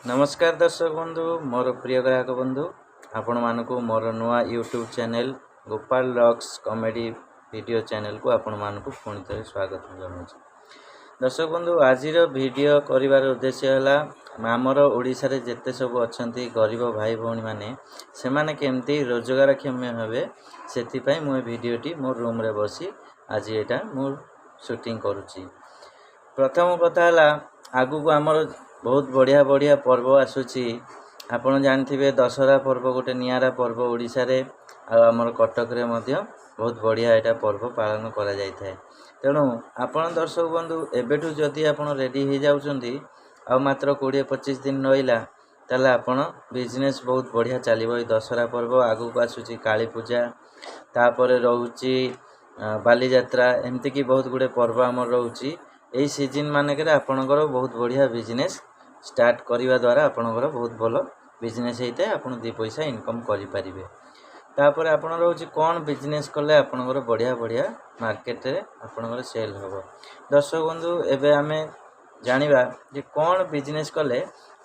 ନମସ୍କାର ଦର୍ଶକ ବନ୍ଧୁ, ମୋର ପ୍ରିୟ ଗ୍ରାହକ ବନ୍ଧୁ, ଆପଣମାନଙ୍କୁ ମୋର ନୂଆ YouTube channel Gopal rocks comedy video ଚ୍ୟାନେଲ୍କୁ ଆପଣମାନଙ୍କୁ ପୁଣି ଥରେ ସ୍ୱାଗତ ଜଣାଉଛି। ଦର୍ଶକ ବନ୍ଧୁ, ଆଜିର ଭିଡ଼ିଓ କରିବାର ଉଦ୍ଦେଶ୍ୟ ହେଲା, ଆମର ଓଡ଼ିଶାରେ ଯେତେ ସବୁ ଅଛନ୍ତି ଗରିବ ଭାଇ ଭଉଣୀମାନେ, ସେମାନେ କେମିତି ରୋଜଗାରକ୍ଷମ ହେବେ, ସେଥିପାଇଁ ମୁଁ ଏ ଭିଡ଼ିଓଟି ମୋ ରୁମ୍ରେ ବସି ଆଜି ଏଇଟା ମୁଁ ସୁଟିଂ କରୁଛି। ପ୍ରଥମ କଥା ହେଲା, ଆଗକୁ ଆମର ବହୁତ ବଢ଼ିଆ ବଢ଼ିଆ ପର୍ବ ଆସୁଛି। ଆପଣ ଜାଣିଥିବେ, ଦଶହରା ପର୍ବ ଗୋଟେ ନିଆରା ପର୍ବ ଓଡ଼ିଶାରେ, ଆଉ ଆମର କଟକରେ ମଧ୍ୟ ବହୁତ ବଢ଼ିଆ ଏଇଟା ପର୍ବ ପାଳନ କରାଯାଇଥାଏ। ତେଣୁ ଆପଣ ଦର୍ଶକ ବନ୍ଧୁ, ଏବେଠୁ ଯଦି ଆପଣ ରେଡ଼ି ହେଇଯାଉଛନ୍ତି, ଆଉ ମାତ୍ର 20-25 ଦିନ ରହିଲା, ତାହେଲେ ଆପଣ ବିଜନେସ୍ ବହୁତ ବଢ଼ିଆ ଚାଲିବ। ଏଇ ଦଶହରା ପର୍ବ ଆଗକୁ ଆସୁଛି, କାଳୀ ପୂଜା, ତାପରେ ରହୁଛି ବାଲିଯାତ୍ରା, ଏମିତିକି ବହୁତ ଗୁଡ଼ିଏ ପର୍ବ ଆମର ରହୁଛି। ଏଇ ସିଜିନ୍ ମାନଙ୍କରେ ଆପଣଙ୍କର ବହୁତ ବଢ଼ିଆ ବିଜନେସ୍ ଷ୍ଟାର୍ଟ କରିବା ଦ୍ୱାରା ଆପଣଙ୍କର ବହୁତ ଭଲ ବିଜନେସ୍ ହେଇଥାଏ, ଆପଣ ଦୁଇ ପଇସା ଇନକମ୍ କରିପାରିବେ। ତାପରେ ଆପଣ ରହୁଛି, କ'ଣ ବିଜନେସ୍ କଲେ ଆପଣଙ୍କର ବଢ଼ିଆ ବଢ଼ିଆ ମାର୍କେଟରେ ଆପଣଙ୍କର ସେଲ୍ ହେବ। ଦର୍ଶକ ବନ୍ଧୁ, ଏବେ ଆମେ ଜାଣିବା ଯେ କ'ଣ ବିଜନେସ୍ କଲେ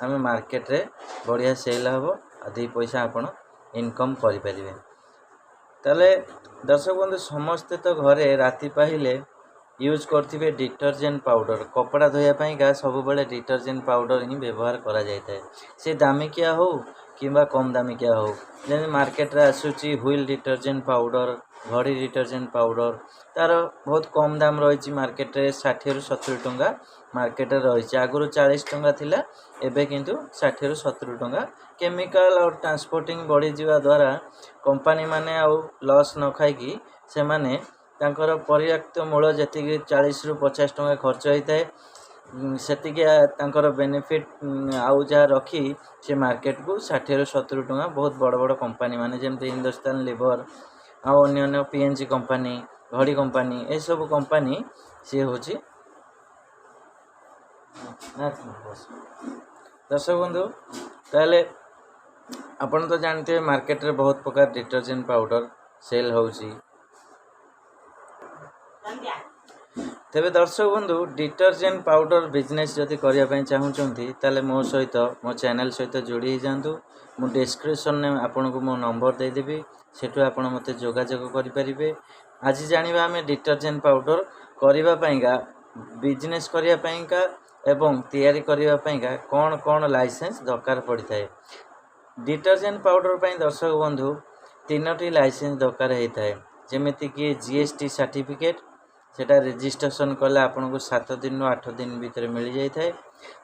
ଆମେ ମାର୍କେଟରେ ବଢ଼ିଆ ସେଲ୍ ହେବ ଆଉ ଦୁଇ ପଇସା ଆପଣ ଇନକମ୍ କରିପାରିବେ। ତାହେଲେ ଦର୍ଶକ ବନ୍ଧୁ, ସମସ୍ତେ ତ ଘରେ ରାତି ପାହିଲେ ୟୁଜ୍ କରୁଥିବେ ଡିଟର୍ଜେଣ୍ଟ ପାଉଡ଼ର। କପଡ଼ା ଧୋଇବା ପାଇଁକା ସବୁବେଳେ ଡିଟର୍ଜେଣ୍ଟ ପାଉଡ଼ର ହିଁ ବ୍ୟବହାର କରାଯାଇଥାଏ, ସେ ଦାମିକିଆ ହେଉ କିମ୍ବା କମ୍ ଦାମିକିଆ ହେଉ। ଯେମିତି ମାର୍କେଟରେ ଆସୁଛି ହୁଇଲ୍ ଡିଟର୍ଜେଣ୍ଟ ପାଉଡ଼ର, ଘଡ଼ି ଡିଟର୍ଜେଣ୍ଟ ପାଉଡ଼ର, ତା'ର ବହୁତ କମ୍ ଦାମ ରହିଛି ମାର୍କେଟରେ, 60ରୁ 70 ଟଙ୍କା ମାର୍କେଟରେ ରହିଛି। ଆଗରୁ 40 ଟଙ୍କା ଥିଲା, ଏବେ କିନ୍ତୁ 60ରୁ 70 ଟଙ୍କା। କେମିକାଲ ଆଉ ଟ୍ରାନ୍ସପୋର୍ଟିଂ ବଢ଼ିଯିବା ଦ୍ୱାରା କମ୍ପାନୀମାନେ ଆଉ ଲସ୍ ନ ଖାଇକି ସେମାନେ ତାଙ୍କର ପର୍ଯ୍ୟାପ୍ତ ମୂଳ ଯେତିକି 40ରୁ 50 ଟଙ୍କା ଖର୍ଚ୍ଚ ହେଇଥାଏ, ସେତିକି ତାଙ୍କର ବେନିଫିଟ୍ ଆଉ ଯାହା ରଖି ସେ ମାର୍କେଟକୁ 60ରୁ 70 ଟଙ୍କା ବହୁତ ବଡ଼ ବଡ଼ କମ୍ପାନୀମାନେ, ଯେମିତି ହିନ୍ଦୁସ୍ତାନ ଲିଭର ଆଉ ଅନ୍ୟାନ୍ୟ ପି&ଜି କମ୍ପାନୀ, ଘଡ଼ି କମ୍ପାନୀ, ଏସବୁ କମ୍ପାନୀ ସିଏ ହେଉଛି। ଦର୍ଶକ ବନ୍ଧୁ, ତାହେଲେ ଆପଣ ତ ଜାଣିଥିବେ, ମାର୍କେଟରେ ବହୁତ ପ୍ରକାର ଡିଟର୍ଜେଣ୍ଟ ପାଉଡ଼ର ସେଲ୍ ହେଉଛି। ତେବେ ଦର୍ଶକ ବନ୍ଧୁ, ଡିଟର୍ଜେଣ୍ଟ ପାଉଡ଼ର ବିଜନେସ୍ ଯଦି କରିବା ପାଇଁ ଚାହୁଁଛନ୍ତି, ତାହେଲେ ମୋ ସହିତ, ମୋ ଚ୍ୟାନେଲ୍ ସହିତ ଯୋଡ଼ି ହେଇଯାଆନ୍ତୁ। ମୁଁ ଡେସ୍କ୍ରିପସନ୍ରେ ଆପଣଙ୍କୁ ମୋ ନମ୍ବର ଦେଇଦେବି, ସେଠୁ ଆପଣ ମୋତେ ଯୋଗାଯୋଗ କରିପାରିବେ। ଆଜି ଜାଣିବା ଆମେ ଡିଟର୍ଜେଣ୍ଟ ପାଉଡ଼ର କରିବା ପାଇଁକା, ବିଜନେସ୍ କରିବା ପାଇଁକା ଏବଂ ତିଆରି କରିବା ପାଇଁକା କ'ଣ କ'ଣ ଲାଇସେନ୍ସ ଦରକାର ପଡ଼ିଥାଏ। ଡିଟର୍ଜେଣ୍ଟ ପାଉଡ଼ର ପାଇଁ ଦର୍ଶକ ବନ୍ଧୁ, ତିନୋଟି ଲାଇସେନ୍ସ ଦରକାର ହେଇଥାଏ, ଯେମିତିକି ଜିଏସ୍ଟି ସାର୍ଟିଫିକେଟ୍। ସେଇଟା ରେଜିଷ୍ଟ୍ରେସନ୍ କଲେ ଆପଣଙ୍କୁ 7 ଦିନରୁ 8 ଦିନ ଭିତରେ ମିଳିଯାଇଥାଏ।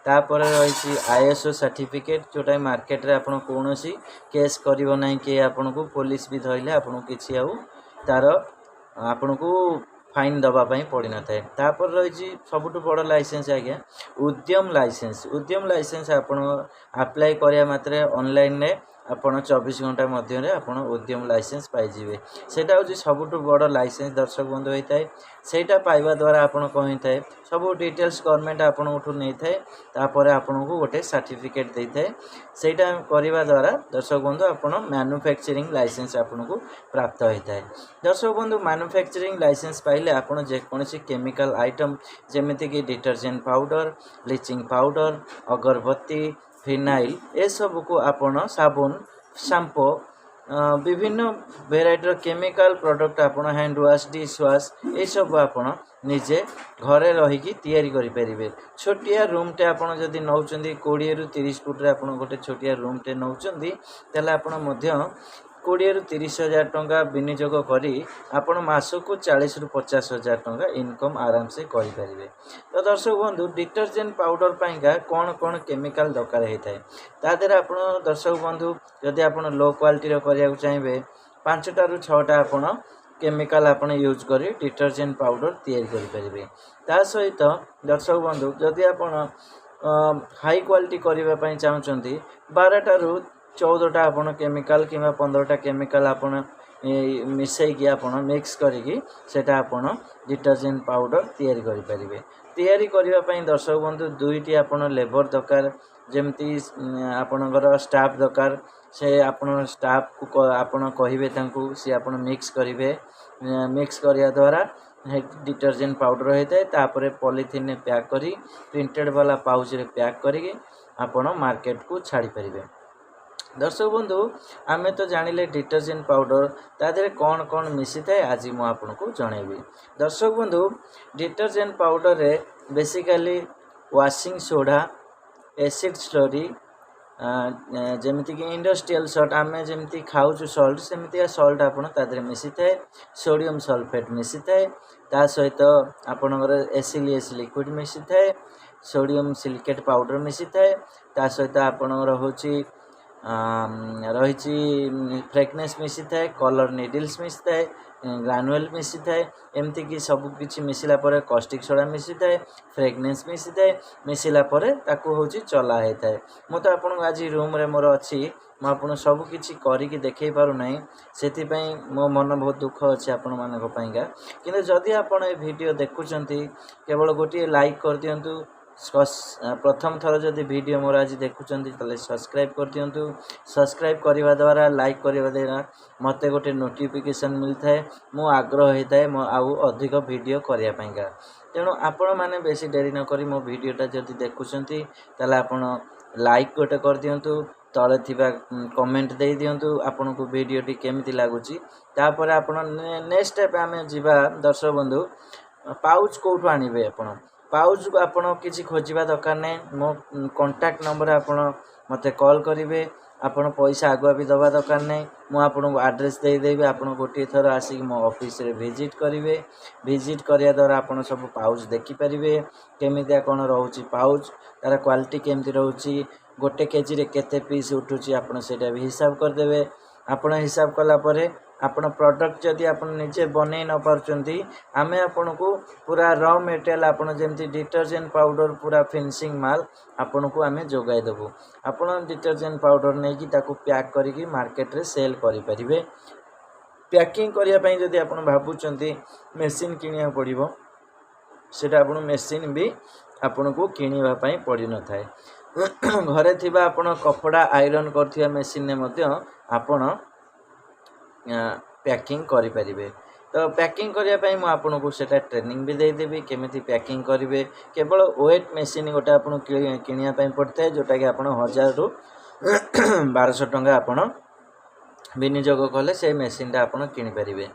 ତାପରେ ରହିଛି ଆଇଏସ୍ଓ ସାର୍ଟିଫିକେଟ୍, ଯେଉଁଟା ମାର୍କେଟରେ ଆପଣ କୌଣସି କେସ୍ କରିବ ନାହିଁ କିଏ ଆପଣଙ୍କୁ, ପୋଲିସ ବି ଧରିଲେ ଆପଣଙ୍କୁ କିଛି ଆଉ ତା'ର ଆପଣଙ୍କୁ ଫାଇନ୍ ଦେବା ପାଇଁ ପଡ଼ିନଥାଏ। ତାପରେ ରହିଛି ସବୁଠୁ ବଡ଼ ଲାଇସେନ୍ସ ଆଜ୍ଞା, ଉଦ୍ୟମ ଲାଇସେନ୍ସ। ଉଦ୍ୟମ ଲାଇସେନ୍ସ ଆପଣ ଆପ୍ଲାଏ କରିବା ମାତ୍ରେ ଅନଲାଇନ୍ରେ ଆପଣ 24 ଘଣ୍ଟା ମଧ୍ୟରେ ଆପଣ ଉଦ୍ୟମ ଲାଇସେନ୍ସ ପାଇଯିବେ। ସେଇଟା ହେଉଛି ସବୁଠୁ ବଡ଼ ଲାଇସେନ୍ସ ଦର୍ଶକ ବନ୍ଧୁ ହୋଇଥାଏ। ସେଇଟା ପାଇବା ଦ୍ୱାରା ଆପଣ କ'ଣ ହେଇଥାଏ, ସବୁ ଡିଟେଲ୍ସ ଗଭର୍ଣ୍ଣମେଣ୍ଟ ଆପଣଙ୍କଠୁ ନେଇଥାଏ, ତାପରେ ଆପଣଙ୍କୁ ଗୋଟେ ସାର୍ଟିଫିକେଟ୍ ଦେଇଥାଏ। ସେଇଟା କରିବା ଦ୍ୱାରା ଦର୍ଶକ ବନ୍ଧୁ, ଆପଣ ମ୍ୟାନୁଫ୍ୟାକ୍ଚରିଂ ଲାଇସେନ୍ସ ଆପଣଙ୍କୁ ପ୍ରାପ୍ତ ହୋଇଥାଏ। ଦର୍ଶକ ବନ୍ଧୁ, ମ୍ୟାନୁଫ୍ୟାକ୍ଚରିଂ ଲାଇସେନ୍ସ ପାଇଲେ ଆପଣ ଯେକୌଣସି କେମିକାଲ ଆଇଟମ୍, ଯେମିତିକି ଡିଟର୍ଜେଣ୍ଟ ପାଉଡ଼ର, ବ୍ଲିଚିଂ ପାଉଡ଼ର, ଅଗରବତୀ, ଫିନାଇଲ୍, ଏସବୁକୁ ଆପଣ ସାବୁନ, ସାମ୍ପୋ, ବିଭିନ୍ନ ଭେରାଇଟିର କେମିକାଲ ପ୍ରଡ଼କ୍ଟ, ଆପଣ ହ୍ୟାଣ୍ଡ ୱାଶ୍, ଡିସ୍ ୱାଶ୍, ଏସବୁ ଆପଣ ନିଜେ ଘରେ ରହିକି ତିଆରି କରିପାରିବେ। ଛୋଟିଆ ରୁମ୍ଟେ ଆପଣ ଯଦି ନେଉଛନ୍ତି, 20ରୁ 30 ଫୁଟରେ ଆପଣ ଗୋଟେ ଛୋଟିଆ ରୁମ୍ଟେ ନେଉଛନ୍ତି, ତାହେଲେ ଆପଣ ମଧ୍ୟ 20ରୁ 30 ହଜାର ଟଙ୍କା ବିନିଯୋଗ କରି ଆପଣ ମାସକୁ 40ରୁ 50 ହଜାର ଟଙ୍କା ଇନକମ୍ ଆରାମସେ କରିପାରିବେ। ତ ଦର୍ଶକ ବନ୍ଧୁ, ଡିଟର୍ଜେଣ୍ଟ ପାଉଡ଼ର ପାଇଁକା କ'ଣ କ'ଣ କେମିକାଲ ଦରକାର ହେଇଥାଏ? ତା ଦେହରେ ଆପଣ ଦର୍ଶକ ବନ୍ଧୁ, ଯଦି ଆପଣ ଲୋ କ୍ୱାଲିଟିର କରିବାକୁ ଚାହିଁବେ, 5ଟାରୁ 6ଟା ଆପଣ କେମିକାଲ ଆପଣ ୟୁଜ୍ କରି ଡିଟର୍ଜେଣ୍ଟ ପାଉଡ଼ର ତିଆରି କରିପାରିବେ। ତା ସହିତ ଦର୍ଶକ ବନ୍ଧୁ, ଯଦି ଆପଣ ହାଇ କ୍ୱାଲିଟି କରିବା ପାଇଁ ଚାହୁଁଛନ୍ତି, 12ଟାରୁ 14ଟା ଆପଣ କେମିକାଲ କିମ୍ବା 15ଟା କେମିକାଲ ଆପଣ ମିଶାଇକି, ଆପଣ ମିକ୍ସ କରିକି ସେଇଟା ଆପଣ ଡିଟର୍ଜେଣ୍ଟ ପାଉଡ଼ର ତିଆରି କରିପାରିବେ। ତିଆରି କରିବା ପାଇଁ ଦର୍ଶକ ବନ୍ଧୁ, ଦୁଇଟି ଆପଣ ଲେବର ଦରକାର, ଯେମିତି ଆପଣଙ୍କର ଷ୍ଟାଫ୍ ଦରକାର। ସେ ଆପଣ ଷ୍ଟାଫ୍କୁ ଆପଣ କହିବେ, ତାଙ୍କୁ ସିଏ ଆପଣ ମିକ୍ସ କରିବେ। ମିକ୍ସ କରିବା ଦ୍ୱାରା ଡିଟର୍ଜେଣ୍ଟ ପାଉଡ଼ର ହୋଇଥାଏ। ତାପରେ ପଲିଥିନରେ ପ୍ୟାକ୍ କରି, ପ୍ରିଣ୍ଟେଡ଼ ବାଲା ପାଉଚରେ ପ୍ୟାକ୍ କରିକି ଆପଣ ମାର୍କେଟକୁ ଛାଡ଼ିପାରିବେ। ଦର୍ଶକ ବନ୍ଧୁ, ଆମେ ତ ଜାଣିଲେ ଡିଟର୍ଜେଣ୍ଟ ପାଉଡ଼ର ତା ଦେହରେ କ'ଣ କ'ଣ ମିଶିଥାଏ। ଆଜି ମୁଁ ଆପଣଙ୍କୁ ଜଣାଇବି। ଦର୍ଶକ ବନ୍ଧୁ, ଡିଟର୍ଜେଣ୍ଟ ପାଉଡ଼ରରେ basically washing soda, acid slurry, ଯେମିତିକି ଇଣ୍ଡଷ୍ଟ୍ରିଆଲ ସଲ୍ଟ, ଆମେ ଯେମିତି ଖାଉଛୁ ସଲ୍ଟ, ସେମିତିକା ସଲ୍ଟ ଆପଣ ତା ଦେହରେ ମିଶିଥାଏ। ସୋଡ଼ିୟମ୍ ସଲଫେଟ୍ ମିଶିଥାଏ। ତା ସହିତ ଆପଣଙ୍କର ଏସିଲିଏସ୍ ଲିକ୍ୱିଡ଼ ମିଶିଥାଏ, ସୋଡ଼ିୟମ୍ ସିଲିକେଟ୍ ପାଉଡ଼ର ମିଶିଥାଏ। ତା ସହିତ ଆପଣଙ୍କର ହେଉଛି ରହିଛି ଫ୍ରେଗନେନ୍ସ ମିଶିଥାଏ, କଲର୍ ନିଡ଼ିଲ୍ସ ମିଶିଥାଏ, ଗ୍ରାନୁଏଲ୍ ମିଶିଥାଏ। ଏମିତିକି ସବୁ କିଛି ମିଶିଲା ପରେ କଷ୍ଟିକ୍ ସୋଡ଼ା ମିଶିଥାଏ, ଫ୍ରେଗନେନ୍ସ ମିଶିଥାଏ। ମିଶିଲା ପରେ ତାକୁ ହେଉଛି ଚଲା ହେଇଥାଏ। ମୁଁ ତ ଆପଣଙ୍କୁ ଆଜି ରୁମ୍ରେ ମୋର ଅଛି, ମୁଁ ଆପଣଙ୍କୁ ସବୁ କିଛି କରିକି ଦେଖେଇ ପାରୁନାହିଁ। ସେଥିପାଇଁ ମୋ ମନ ବହୁତ ଦୁଃଖ ଅଛି ଆପଣମାନଙ୍କ ପାଇଁକା। କିନ୍ତୁ ଯଦି ଆପଣ ଏ ଭିଡ଼ିଓ ଦେଖୁଛନ୍ତି, କେବଳ ଗୋଟିଏ ଲାଇକ୍ କରିଦିଅନ୍ତୁ। ପ୍ରଥମ ଥର ଯଦି ଭିଡ଼ିଓ ମୋର ଆଜି ଦେଖୁଛନ୍ତି, ତାହେଲେ ସବସ୍କ୍ରାଇବ୍ କରିଦିଅନ୍ତୁ। ସବସ୍କ୍ରାଇବ୍ କରିବା ଦ୍ୱାରା, ଲାଇକ୍ କରିବା ଦ୍ୱାରା ମୋତେ ଗୋଟେ ନୋଟିଫିକେସନ୍ ମିଳିଥାଏ, ମୁଁ ଆଗ୍ରହ ହେଇଥାଏ ମୋ ଆଉ ଅଧିକ ଭିଡ଼ିଓ କରିବା ପାଇଁକା। ତେଣୁ ଆପଣମାନେ ବେଶୀ ଡେରି ନକରି ମୋ ଭିଡ଼ିଓଟା ଯଦି ଦେଖୁଛନ୍ତି, ତାହେଲେ ଆପଣ ଲାଇକ୍ ଗୋଟେ କରିଦିଅନ୍ତୁ, ତଳେ ଥିବା କମେଣ୍ଟ ଦେଇଦିଅନ୍ତୁ ଆପଣଙ୍କୁ ଭିଡ଼ିଓଟି କେମିତି ଲାଗୁଛି। ତାପରେ ଆପଣ ନେକ୍ସଟ ଷ୍ଟେପ୍ ଆମେ ଯିବା। ଦର୍ଶକ ବନ୍ଧୁ, ପାଉଚ୍ କେଉଁଠୁ ଆଣିବେ ଆପଣ? ପାଉଚ୍କୁ ଆପଣ କିଛି ଖୋଜିବା ଦରକାର ନାହିଁ। ମୋ କଣ୍ଟାକ୍ଟ ନମ୍ବରରେ ଆପଣ ମୋତେ କଲ୍ କରିବେ। ଆପଣ ପଇସା ଆଗୁଆ ବି ଦେବା ଦରକାର ନାହିଁ। ମୁଁ ଆପଣଙ୍କୁ ଆଡ୍ରେସ୍ ଦେଇଦେବି। ଆପଣ ଗୋଟିଏ ଥର ଆସିକି ମୋ ଅଫିସରେ ଭିଜିଟ୍ କରିବେ। ଭିଜିଟ୍ କରିବା ଦ୍ୱାରା ଆପଣ ସବୁ ପାଉଚ୍ ଦେଖିପାରିବେ, କେମିତିଆ କ'ଣ ରହୁଛି ପାଉଚ୍, ତା'ର କ୍ୱାଲିଟି କେମିତି ରହୁଛି, ଗୋଟେ କେଜିରେ କେତେ ପିସ୍ ଉଠୁଛି, ଆପଣ ସେଇଟା ବି ହିସାବ କରିଦେବେ। ଆପଣ ହିସାବ କଲା ପରେ ଆପଣ ପ୍ରଡ଼କ୍ଟ ଯଦି ଆପଣ ନିଜେ ବନେଇ ନ ପାରୁଛନ୍ତି, ଆମେ ଆପଣଙ୍କୁ ପୁରା ର ମେଟେରିଆଲ୍, ଆପଣ ଯେମିତି ଡିଟର୍ଜେଣ୍ଟ ପାଉଡ଼ର, ପୁରା ଫିନିସିଂ ମାଲ ଆପଣଙ୍କୁ ଆମେ ଯୋଗାଇ ଦେବୁ। ଆପଣ ଡିଟର୍ଜେଣ୍ଟ ପାଉଡ଼ର ନେଇକି ତାକୁ ପ୍ୟାକ୍ କରିକି ମାର୍କେଟରେ ସେଲ୍ କରିପାରିବେ। ପ୍ୟାକିଂ କରିବା ପାଇଁ ଯଦି ଆପଣ ଭାବୁଛନ୍ତି ମେସିନ୍ କିଣିବାକୁ ପଡ଼ିବ, ସେଇଟା ଆପଣ ମେସିନ୍ ବି ଆପଣଙ୍କୁ କିଣିବା ପାଇଁ ପଡ଼ିନଥାଏ। ଘରେ ଥିବା ଆପଣ କପଡ଼ା ଆଇରନ୍ କରୁଥିବା ମେସିନ୍ରେ ମଧ୍ୟ ଆପଣ ପ୍ୟାକିଂ କରିପାରିବେ। ତ ପ୍ୟାକିଂ କରିବା ପାଇଁ ମୁଁ ଆପଣଙ୍କୁ ସେଇଟା ଟ୍ରେନିଂ ବି ଦେଇଦେବି, କେମିତି ପ୍ୟାକିଂ କରିବେ। କେବଳ ୱେଟ୍ ମେସିନ୍ ଗୋଟେ ଆପଣଙ୍କୁ କିଣିବା ପାଇଁ ପଡ଼ିଥାଏ, ଯେଉଁଟାକି ଆପଣ 1000ରୁ 1200 ଟଙ୍କା ଆପଣ ବିନିଯୋଗ କଲେ ସେଇ ମେସିନ୍ଟା ଆପଣ କିଣିପାରିବେ।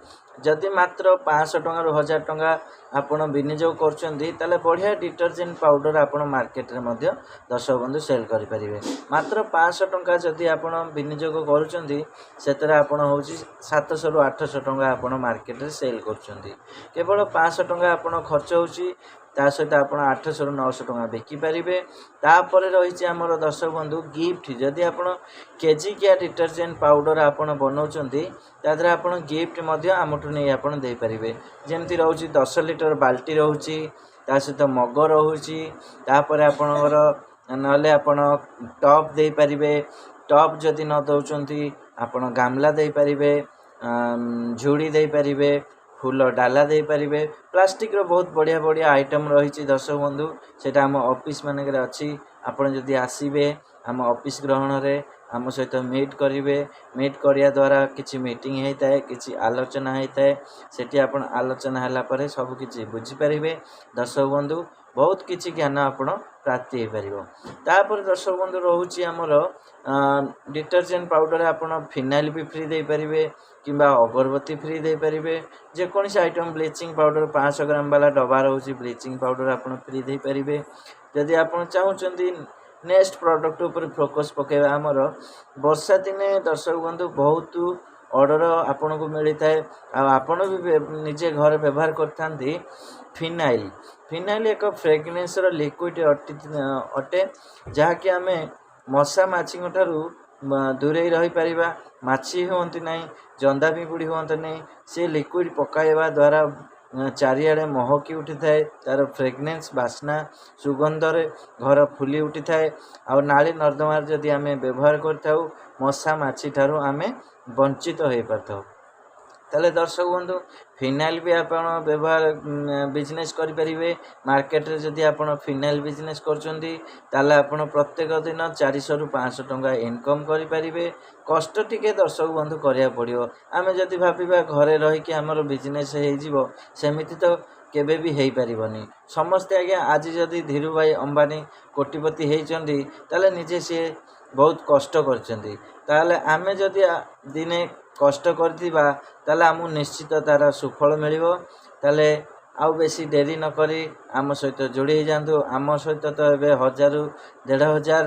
ଯଦି ମାତ୍ର 500 ଟଙ୍କାରୁ 1000 ଟଙ୍କା ଆପଣ ବିନିଯୋଗ କରୁଛନ୍ତି, ତାହେଲେ ବଢ଼ିଆ ଡିଟର୍ଜେଣ୍ଟ ପାଉଡ଼ର ଆପଣ ମାର୍କେଟରେ ମଧ୍ୟ, ଦର୍ଶକ ବନ୍ଧୁ, ସେଲ୍ କରିପାରିବେ। ମାତ୍ର 500 ଟଙ୍କା ଯଦି ଆପଣ ବିନିଯୋଗ କରୁଛନ୍ତି, ସେଥିରେ ଆପଣ ହେଉଛି 700ରୁ 800 ଟଙ୍କା ଆପଣ ମାର୍କେଟରେ ସେଲ୍ କରୁଛନ୍ତି। କେବଳ 500 ଟଙ୍କା ଆପଣ ଖର୍ଚ୍ଚ ହେଉଛି, ତା ସହିତ ଆପଣ 800ରୁ 900 ଟଙ୍କା ବିକିପାରିବେ। ତାପରେ ରହିଛି ଆମର, ଦର୍ଶକ ବନ୍ଧୁ, ଗିଫ୍ଟ। ଯଦି ଆପଣ କେଜିକିଆ ଡିଟର୍ଜେଣ୍ଟ ପାଉଡ଼ର ଆପଣ ବନାଉଛନ୍ତି, ତା ଦେହରେ ଆପଣ ଗିଫ୍ଟ ମଧ୍ୟ ଆମଠୁ ନେଇ ଆପଣ ଦେଇପାରିବେ। ଯେମିତି ରହୁଛି 10 ଲିଟର ବାଲ୍ଟି ରହୁଛି, ତା ସହିତ ମଗ ରହୁଛି। ତାପରେ ଆପଣଙ୍କର ନହେଲେ ଆପଣ ଟପ୍ ଦେଇପାରିବେ। ଟପ୍ ଯଦି ନ ଦେଉଛନ୍ତି, ଆପଣ ଗାମଲା ଦେଇପାରିବେ, ଝୁଡ଼ି ଦେଇପାରିବେ, ଫୁଲ ଡାଲା ଦେଇପାରିବେ। ପ୍ଲାଷ୍ଟିକ୍ର ବହୁତ ବଢ଼ିଆ ବଢ଼ିଆ ଆଇଟମ୍ ରହିଛି ଦର୍ଶକ ବନ୍ଧୁ। ସେଇଟା ଆମ ଅଫିସ୍ ମାନଙ୍କରେ ଅଛି। ଆପଣ ଯଦି ଆସିବେ ଆମ ଅଫିସ୍ ଗ୍ରହଣରେ, ଆମ ସହିତ ମିଟ୍ କରିବେ। ମିଟ୍ କରିବା ଦ୍ୱାରା କିଛି ମିଟିଂ ହେଇଥାଏ, କିଛି ଆଲୋଚନା ହେଇଥାଏ। ସେଠି ଆପଣ ଆଲୋଚନା ହେଲା ପରେ ସବୁ କିଛି ବୁଝିପାରିବେ। ଦର୍ଶକ ବନ୍ଧୁ, ବହୁତ କିଛି ଜ୍ଞାନ ଆପଣ ପ୍ରାପ୍ତି ହେଇପାରିବ। ତାପରେ ଦର୍ଶକ ବନ୍ଧୁ, ରହୁଛି ଆମର ଡିଟର୍ଜେଣ୍ଟ ପାଉଡ଼ର, ଆପଣ ଫିନାଇଲ୍ ବି ଫ୍ରି ଦେଇପାରିବେ କିମ୍ବା ଅଗରବତୀ ଫ୍ରି ଦେଇପାରିବେ। ଯେକୌଣସି ଆଇଟମ୍, ବ୍ଲିଚିଂ ପାଉଡ଼ର 500 ଗ୍ରାମ ବାଲା ଡବା ରହୁଛି, ବ୍ଲିଚିଂ ପାଉଡ଼ର ଆପଣ ଫ୍ରି ଦେଇପାରିବେ। ଯଦି ଆପଣ ଚାହୁଁଛନ୍ତି ନେକ୍ସଟ ପ୍ରଡ଼କ୍ଟ ଉପରେ ଫୋକସ୍ ପକାଇବା, ଆମର ବର୍ଷା ଦିନେ, ଦର୍ଶକ ବନ୍ଧୁ, ବହୁତ ଅର୍ଡ଼ର ଆପଣଙ୍କୁ ମିଳିଥାଏ ଆଉ ଆପଣ ବି ନିଜେ ଘରେ ବ୍ୟବହାର କରିଥାନ୍ତି ଫିନାଇଲ୍। ଫିନାଇଲ୍ ଏକ ଫ୍ରେଗନେନ୍ସର ଲିକ୍ୱିଡ଼ ଅଟେ, ଯାହାକି ଆମେ ମଶା ମାଛିଙ୍କ ଠାରୁ ଦୂରେଇ ରହିପାରିବା। ମାଛି ହୁଅନ୍ତି ନାହିଁ, ଜନ୍ଦା ପିମ୍ପୁଡ଼ି ହୁଅନ୍ତି ନାହିଁ। ସେ ଲିକ୍ୱିଡ଼ ପକାଇବା ଦ୍ୱାରା ଚାରିଆଡ଼େ ମହକି ଉଠିଥାଏ। ତା'ର ଫ୍ରେଗନେନ୍ସ, ବାସ୍ନା, ସୁଗନ୍ଧରେ ଘର ଫୁଲି ଉଠିଥାଏ। ଆଉ ନାଳି ନର୍ଦ୍ଦମାରେ ଯଦି ଆମେ ବ୍ୟବହାର କରିଥାଉ, ମଶା ମାଛି ଠାରୁ ଆମେ ବଞ୍ଚିତ ହୋଇପାରିଥାଉ। ତାହେଲେ ଦର୍ଶକ ବନ୍ଧୁ, ଫିନାଇଲ୍ ବି ଆପଣ ବ୍ୟବହାର ବିଜନେସ୍ କରିପାରିବେ। ମାର୍କେଟରେ ଯଦି ଆପଣ ଫିନାଇଲ୍ ବିଜନେସ୍ କରୁଛନ୍ତି, ତାହେଲେ ଆପଣ ପ୍ରତ୍ୟେକ ଦିନ 400ରୁ 500 ଟଙ୍କା ଇନକମ୍ କରିପାରିବେ। କଷ୍ଟ ଟିକେ, ଦର୍ଶକ ବନ୍ଧୁ, କରିବାକୁ ପଡ଼ିବ। ଆମେ ଯଦି ଭାବିବା ଘରେ ରହିକି ଆମର ବିଜନେସ୍ ହେଇଯିବ, ସେମିତି ତ କେବେ ବି ହେଇପାରିବନି। ସମସ୍ତେ ଆଜ୍ଞା, ଆଜି ଯଦି ଧୀରୁଭାଇ ଅମ୍ବାନୀ କୋଟିପତି ହେଇଛନ୍ତି, ତାହେଲେ ନିଜେ ସିଏ ବହୁତ କଷ୍ଟ କରିଛନ୍ତି। ତାହେଲେ ଆମେ ଯଦି ଦିନେ କଷ୍ଟ କରିଥିବା, ତାହେଲେ ଆମକୁ ନିଶ୍ଚିତ ତା'ର ସୁଫଳ ମିଳିବ। ତାହେଲେ ଆଉ ବେଶୀ ଡେରି ନକରି ଆମ ସହିତ ଯୋଡ଼ି ହେଇଯାଆନ୍ତୁ। ଆମ ସହିତ ତ ଏବେ 1000ରୁ 1500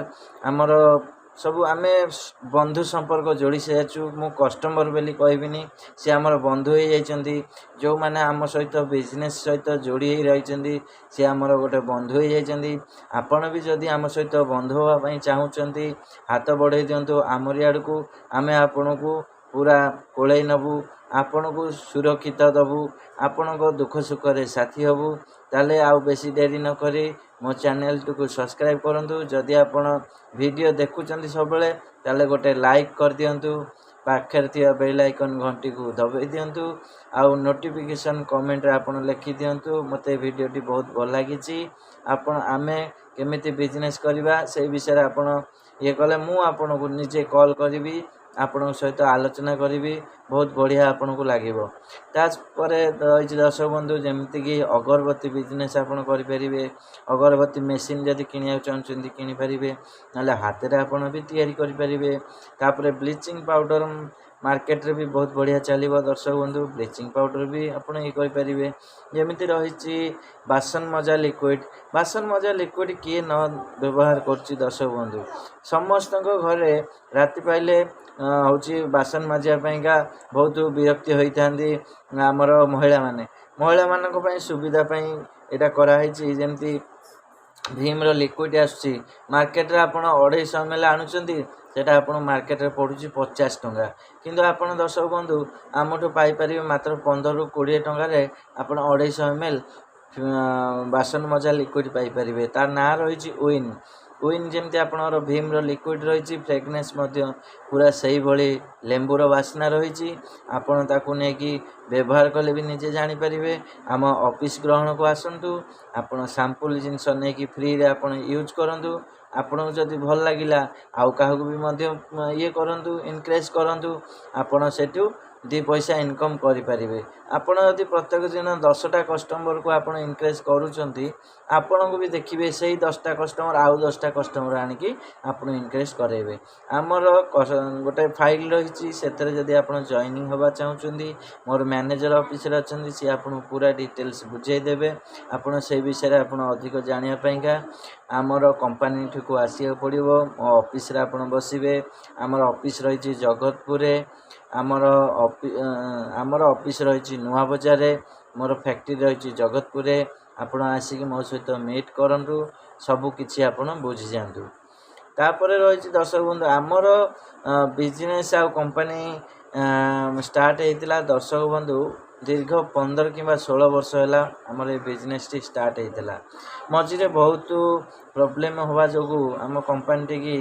ଆମର ସବୁ ଆମେ ବନ୍ଧୁ ସମ୍ପର୍କ ଯୋଡ଼ି ସାରିଛୁ। ମୁଁ କଷ୍ଟମର୍ ବୋଲି କହିବିନି, ସେ ଆମର ବନ୍ଧୁ ହେଇଯାଇଛନ୍ତି। ଯେଉଁମାନେ ଆମ ସହିତ ବିଜନେସ୍ ସହିତ ଯୋଡ଼ି ହେଇ ରହିଛନ୍ତି, ସେ ଆମର ଗୋଟେ ବନ୍ଧୁ ହେଇଯାଇଛନ୍ତି। ଆପଣ ବି ଯଦି ଆମ ସହିତ ବନ୍ଧୁ ହେବା ପାଇଁ ଚାହୁଁଛନ୍ତି, ହାତ ବଢ଼େଇ ଦିଅନ୍ତୁ ଆମରି ଆଡ଼କୁ। ଆମେ ଆପଣଙ୍କୁ ପୁରା କୋଳେଇ ନେବୁ, ଆପଣଙ୍କୁ ସୁରକ୍ଷିତ ଦେବୁ, ଆପଣଙ୍କ ଦୁଃଖ ସୁଖରେ ସାଥି ହେବୁ। ତାହେଲେ ଆଉ ବେଶୀ ଡେରି ନକରି ମୋ ଚ୍ୟାନେଲ୍ଟିକୁ ସବସ୍କ୍ରାଇବ୍ କରନ୍ତୁ। ଯଦି ଆପଣ ଭିଡ଼ିଓ ଦେଖୁଛନ୍ତି ସବୁବେଳେ, ତାହେଲେ ଗୋଟେ ଲାଇକ୍ କରିଦିଅନ୍ତୁ, ପାଖରେ ଥିବା ବେଲ୍ ଆଇକନ୍ ଘଣ୍ଟିକୁ ଦବାଇ ଦିଅନ୍ତୁ ଆଉ ନୋଟିଫିକେସନ୍ କମେଣ୍ଟରେ ଆପଣ ଲେଖିଦିଅନ୍ତୁ, ମୋତେ ଭିଡ଼ିଓଟି ବହୁତ ଭଲ ଲାଗିଛି। ଆପଣ ଆମେ କେମିତି ବିଜନେସ୍ କରିବା, ସେଇ ବିଷୟରେ ଆପଣ ଇଏ କଲେ ମୁଁ ଆପଣଙ୍କୁ ନିଜେ କଲ୍ କରିବି, ଆପଣଙ୍କ ସହିତ ଆଲୋଚନା କରିବି। ବହୁତ ବଢ଼ିଆ ଆପଣଙ୍କୁ ଲାଗିବ। ତାପରେ ରହିଛି ଦର୍ଶକ ବନ୍ଧୁ, ଯେମିତିକି ଅଗରବତୀ ବିଜନେସ୍ ଆପଣ କରିପାରିବେ। ଅଗରବତୀ ମେସିନ୍ ଯଦି କିଣିବାକୁ ଚାହୁଁଛନ୍ତି, କିଣିପାରିବେ, ନହେଲେ ହାତରେ ଆପଣ ବି ତିଆରି କରିପାରିବେ। ତାପରେ ବ୍ଲିଚିଂ ପାଉଡ଼ର ମାର୍କେଟରେ ବି ବହୁତ ବଢ଼ିଆ ଚାଲିବ ଦର୍ଶକ ବନ୍ଧୁ। ବ୍ଲିଚିଂ ପାଉଡ଼ର ବି ଆପଣ ଇଏ କରିପାରିବେ। ଯେମିତି ରହିଛି ବାସନ ମଜା ଲିକ୍ୱିଡ଼। ବାସନ ମଜା ଲିକ୍ୱିଡ଼ କିଏ ନ ବ୍ୟବହାର କରୁଛି ଦର୍ଶକ ବନ୍ଧୁ? ସମସ୍ତଙ୍କ ଘରେ ରାତି ପାଇଲେ ହେଉଛି ବାସନ ମାଜିବା ପାଇଁକା ବହୁତ ବିରକ୍ତି ହୋଇଥାନ୍ତି ଆମର ମହିଳାମାନେ। ମହିଳାମାନଙ୍କ ପାଇଁ ସୁବିଧା ପାଇଁ ଏଇଟା କରାହେଇଛି। ଯେମିତି ଭୀମର ଲିକ୍ୱିଡ଼ ଆସୁଛି ମାର୍କେଟରେ, ଆପଣ 250 ଏମ୍ ଏଲ୍ ଆଣୁଛନ୍ତି, ସେଇଟା ଆପଣ ମାର୍କେଟରେ ପଡ଼ୁଛି 50 ଟଙ୍କା। କିନ୍ତୁ ଆପଣ ଦର୍ଶକ ବନ୍ଧୁ ଆମଠୁ ପାଇପାରିବେ ମାତ୍ର 15ରୁ 20 ଟଙ୍କାରେ ଆପଣ 250 ଏମ୍ ଏଲ୍ ବାସନ ମଜା ଲିକ୍ୱିଡ଼ ପାଇପାରିବେ। ତା ନାଁ ରହିଛି ୱିନ୍। ୱିନ୍ ଯେମିତି ଆପଣଙ୍କର ଭୀମର ଲିକ୍ୱିଡ଼ ରହିଛି, ଫ୍ରେଗନେନ୍ସ ମଧ୍ୟ ପୁରା ସେଇଭଳି ଲେମ୍ବୁର ବାସ୍ନା ରହିଛି। ଆପଣ ତାକୁ ନେଇକି ବ୍ୟବହାର କଲେ ବି ନିଜେ ଜାଣିପାରିବେ। ଆମ ଅଫିସ୍ ଗ୍ରହଣକୁ ଆସନ୍ତୁ, ଆପଣ ସାମ୍ପୁଲ୍ ଜିନିଷ ନେଇକି ଫ୍ରିରେ ଆପଣ ୟୁଜ୍ କରନ୍ତୁ। ଆପଣଙ୍କୁ ଯଦି ଭଲ ଲାଗିଲା, ଆଉ କାହାକୁ ବି ମଧ୍ୟ ଇଏ କରନ୍ତୁ, ଏନକରେଜ୍ କରନ୍ତୁ। ଆପଣ ସେଠୁ ଦୁଇ ପଇସା ଇନକମ୍ କରିପାରିବେ। ଆପଣ ଯଦି ପ୍ରତ୍ୟେକ ଦିନ 10ଟା କଷ୍ଟମରକୁ ଆପଣ ଏନକରେଜ୍ କରୁଛନ୍ତି, ଆପଣଙ୍କୁ ବି ଦେଖିବେ ସେଇ 10ଟା କଷ୍ଟମର ଆଉ 10ଟା କଷ୍ଟମର ଆଣିକି ଆପଣ ଏନକରେଜ୍ କରାଇବେ। ଆମର ଗୋଟେ ଫାଇଲ୍ ରହିଛି, ସେଥିରେ ଯଦି ଆପଣ ଜଏନିଂ ହେବା ଚାହୁଁଛନ୍ତି, ମୋର ମ୍ୟାନେଜର୍ ଅଫିସରେ ଅଛନ୍ତି, ସିଏ ଆପଣଙ୍କୁ ପୁରା ଡିଟେଲ୍ସ ବୁଝାଇ ଦେବେ। ଆପଣ ସେଇ ବିଷୟରେ ଆପଣ ଅଧିକ ଜାଣିବା ପାଇଁକା ଆମର କମ୍ପାନୀଠିକୁ ଆସିବାକୁ ପଡ଼ିବ। ମୋ ଅଫିସରେ ଆପଣ ବସିବେ। ଆମର ଅଫିସ୍ ରହିଛି ଜଗତପୁରରେ, ଆମର ଅଫିସ୍ ରହିଛି ନୂଆ ବଜାରରେ, ମୋର ଫ୍ୟାକ୍ଟ୍ରି ରହିଛି ଜଗତପୁରରେ। ଆପଣ ଆସିକି ମୋ ସହିତ ମିଟ୍ କରନ୍ତୁ, ସବୁ କିଛି ଆପଣ ବୁଝିଯାଆନ୍ତୁ। ତାପରେ ରହିଛି ଦର୍ଶକ ବନ୍ଧୁ, ଆମର ବିଜନେସ୍ ଆଉ କମ୍ପାନୀ ଷ୍ଟାର୍ଟ ହେଇଥିଲା ଦର୍ଶକ ବନ୍ଧୁ, ଦୀର୍ଘ 15 କିମ୍ବା 16 ବର୍ଷ ହେଲା ଆମର ଏ ବିଜନେସ୍ଟି ଷ୍ଟାର୍ଟ ହେଇଥିଲା। ମଝିରେ ବହୁତ ପ୍ରୋବ୍ଲେମ୍ ହେବା ଯୋଗୁଁ ଆମ କମ୍ପାନୀଟିକି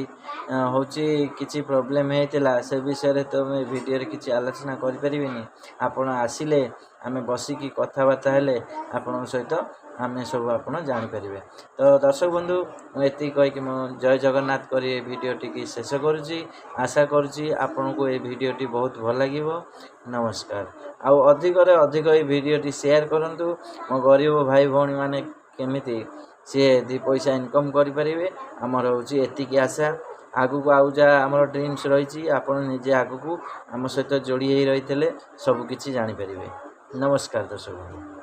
ହେଉଛି କିଛି ପ୍ରୋବ୍ଲେମ୍ ହେଇଥିଲା। ସେ ବିଷୟରେ ତ ମୁଁ ଏ ଭିଡ଼ିଓରେ କିଛି ଆଲୋଚନା କରିପାରିବିନି। ଆପଣ ଆସିଲେ ଆମେ ବସିକି କଥାବାର୍ତ୍ତା ହେଲେ ଆପଣଙ୍କ ସହିତ ଆମେ ସବୁ ଆପଣ ଜାଣିପାରିବେ। ତ ଦର୍ଶକ ବନ୍ଧୁ, ମୁଁ ଏତିକି କହିକି ମୁଁ ଜୟ ଜଗନ୍ନାଥ କରି ଏ ଭିଡ଼ିଓଟିକି ଶେଷ କରୁଛି। ଆଶା କରୁଛି ଆପଣଙ୍କୁ ଏ ଭିଡ଼ିଓଟି ବହୁତ ଭଲ ଲାଗିବ। ନମସ୍କାର। ଆଉ ଅଧିକରେ ଅଧିକ ଏଇ ଭିଡ଼ିଓଟି ସେୟାର କରନ୍ତୁ। ମୋ ଗରିବ ଭାଇ ଭଉଣୀମାନେ କେମିତି ସିଏ ଦୁଇ ପଇସା ଇନକମ୍ କରିପାରିବେ, ଆମର ହେଉଛି ଏତିକି ଆଶା। ଆଗକୁ ଆଉ ଯାହା ଆମର ଡ୍ରିମ୍ସ ରହିଛି, ଆପଣ ନିଜେ ଆଗକୁ ଆମ ସହିତ ଯୋଡ଼ି ହେଇ ରହିଥିଲେ ସବୁକିଛି ଜାଣିପାରିବେ। ନମସ୍କାର ଦର୍ଶକ ବନ୍ଧୁ।